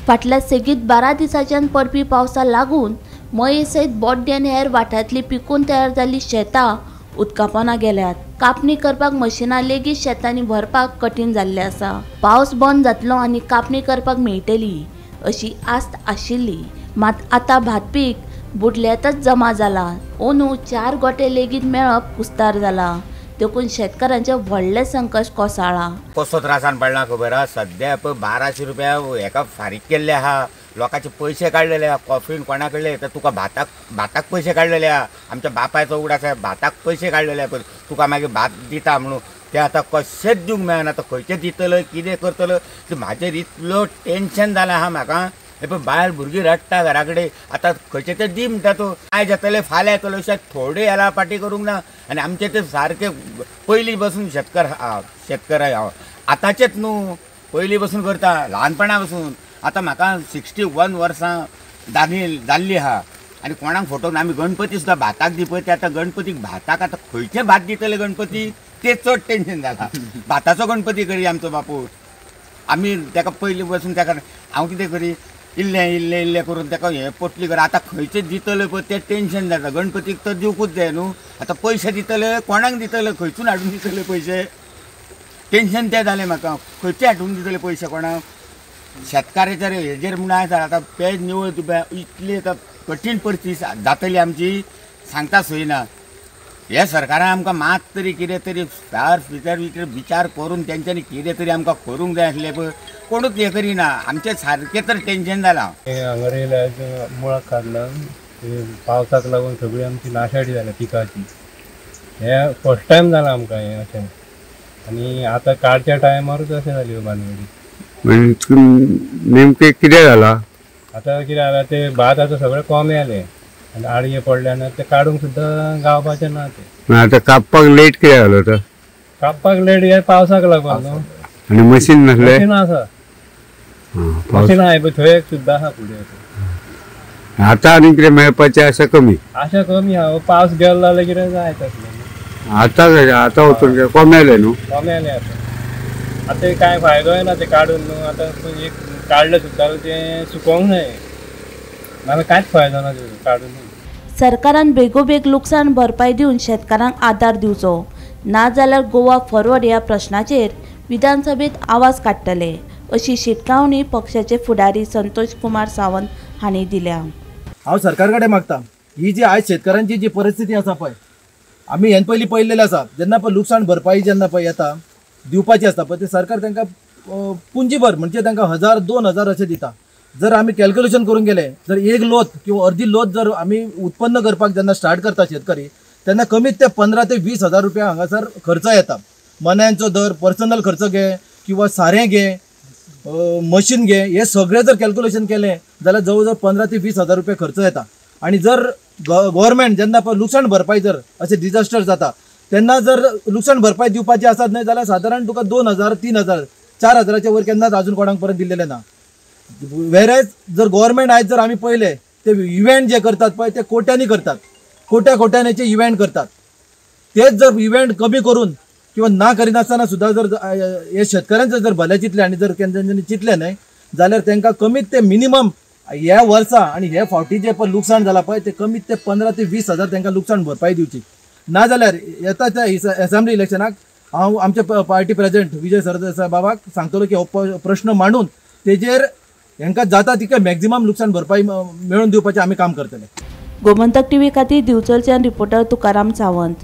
फाटल्या सेगीत 12 दिसांच्यान पडपी पावसा लागून मये सयत बोड्डे आनी हेर वाठारांतली पिकून तयार जाल्ली शेतां उदकापोना गेल्यात. कापणी करपाक मशिनां लेगीत शेतांनी भरपाक कठीण जाल्लें आसा. पावस बंद जातलो आनी कापणी करपाक मेळटली अशी आस्त आशिल्ली, मात आतां भात पीक बुडल्यातच जमा जाला. अंदू 4 गोटे लेगीत मेळप कुस्तार जाला. देखून शेतकारांचें व्हडलें संकश्ट कोसळ्ळां. कसो त्रासान पडला खबर आहा. सद्या पळय 1200 रुपया हेका फारीक केल्ले आहा, लोकांचे पयशे काडलेले आहा. कॉफीन कोणा कडले तर तुका भाताक भाताक पयशे काडलेले आहा. आमच्या बापायचो उगडास आहा, भाताक पयशे काडलेले आहा. तुका मागीर भात दिता म्हणून ते आतां कशेंच दिवंक मेळना. आतां खंयचें दितलो कितें करतलो ते म्हाजेर इतलो टेंशन जालां आहा म्हाका. हे पळय बायल भुरगीं रडटा घरा कडेन. आतां खंयचें तें दी म्हणटा तूं, आयज जातलें फाल्यां येतलो अशें थोडे ह्याला पाटी करूंक ना. आनी आमचें तें सारकें पयलीं बसून शेतकार हांव, आतांचेच न्हू, पयलीं बसून करता ल्हानपणा बसून. आतां म्हाका 61 वर्सां जाल्ली आहा. आनी कोणाक फोटो ना. आमी गणपती सुद्दां भाताक दी पळय, ते आतां गणपतीक भाताक आतां खंयचें भात दितले गणपती तें चड टेंशन जालां. भाताचो गणपती करी आमचो बापूय. आमी ताका पयलीं बसून ताका हांव कितें करी इल्लें इल्लें इल्लें करून ताका हें पोटली कर. आतां खंयचें दितले पळय तें टेंशन जाता. गणपतीक तर दिवकूच जाय न्हू. आतां पयशे दितले कोणाक दितले, खंयसून हाडून दितले पयशे, टेंशन तें जालें म्हाका. खंयचे हाडून दितले पयशे कोणाक. शेतकाराचेर हेजेर म्हणून आसा आतां पेज निवळ तुका इतली आतां कठीण परिस्थिती जातली आमची, सांगता सोय ना. हे सरकारान आमकां मात तरी कितें तरी फार विचार विचार करून तेंच्यांनी कितें तरी आमकां करूंक जाय आसलें पळय, कोणूच हें करिना. आमचें सारकें तर टेंशन जालां. हांगा येयल्या मुळाक काडला, पावसाक लागून सगळी आमची नाशाडी जाल्या पिकाची. हें फर्स्ट टायम जालां आमकां हें अशें. आनी आतां काडच्या टायमारूच अशें जाली भानगडी. नेमकें कितें जालां आतां? कितें जालां तें भात आतां सगळें कमी जालें आनी आडये पडले ना, ते काडूंक सुद्दां गावपाचें ना. ते आतां कापपाक लेट कितें जालो तर? कापपाक लेट हे पावसाक लागून न्हू. आनी मशीन नासलें? मशीन आसा, मशीन आहा पळय थंय एक सुद्दां आहा फुडें. आतां आनी कितें मेळपाचें आशा कमी? आशा कमी आहा. पावस गेलो जाल्यार कितें जाय तसलें. आतां आतां वचून कमी जालें न्हू? कमी जालें आतां. आतां कांय फायदोय ना तें काडून न्हू. आतां एक काडलें सुद्दां तें सुकोवंक जाय, नाजाल्यार कांयच फायदो ना तें काडून. सरकारान बेगोबेग लुकसाण भरपाय दिवन शेतकारांक आदार दिवचो, नाजाल्यार गोवा फॉरवर्ड ह्या प्रश्नाचेर विधानसभेत आवाज काडटले अशी शिटकावणी पक्षाचे फुडारी संतोष कुमार सावंत हांणी दिल्या. हांव सरकार कडेन मागता, ही जी आयज शेतकारांची जी परिस्थिती आसा पळय, आमी ह्यान पयलीं पळयल्लें आसा. जेन्ना पळय लुकसाण भरपाई जेन्ना पळय येता दिवपाची आसता पळय, ते सरकार तांकां पुंजीभर म्हणजे तांकां 1000 2000 अशें दिता. जर आमी कॅल्क्युलेशन करूंक गेले, जर एक लोत किंवा अर्दी लोत जर आमी उत्पन्न करपाक जेन्ना स्टार्ट करता शेतकरी, तेन्ना कमीत ते 15 ते 20 हजार रुपया हांगासर खर्च येता. मन्यांचो दर, पर्सनल खर्च घे किंवा सारें घे, मशीन घे, हे सगळें जर कॅल्क्युलेशन केलें जाल्यार जवळ जवळ 15 ते 20 हजार रुपया खर्च येता. आनी जर गव्हर्मेंट जेन्ना पळय लुकसाण भरपाई जर अशें डिजास्टर जाता तेन्ना जर लुकसाण भरपाई दिवपाची आसत न्हय जाल्यार सादारण तुका 2000 3000 4 हजाराच्या वयर केन्नाच आजून कोणाक परत दिल्लें ना. वेरेज जर गव्हर्मेंट आयज जर आमी पळयलें ते इव्हेंट जे करतात पळय ते कोट्यांनी करतात, कोट्या कोट्यांचे इव्हेंट करतात. तेच जर इव्हेंट कमी करून किंवा ना करिनासतना सुद्दां जर हे शेतकऱ्यांचें जर भलें चिंतलें आनी जर तेंच्यांनी चिंतलें न्हय जाल्यार तांकां कमीत ते मिनिमम ह्या वर्सा आनी हे फावटी जें पळय लुकसाण जालां पळय ते कमीत ते 15 ते 20 हजार तांकां लुकसाण भरपाई दिवची. ना जाल्यार येता त्या एसेंब्ली इलेक्शनाक हांव आमचे पार्टी प्रेसिडेंट विजय सरदेसाय बाबाक सांगतलो की हो प्रश्न मांडून तेजेर हेंकां जाता तितकें मॅक्झिमम लुकसाण भरपाई मेळोवन दिवपाचें आमी काम करतले. गोमंतक टीव्ही खातीर दिवचलच्यान रिपोर्टर तुकाराम सावंत.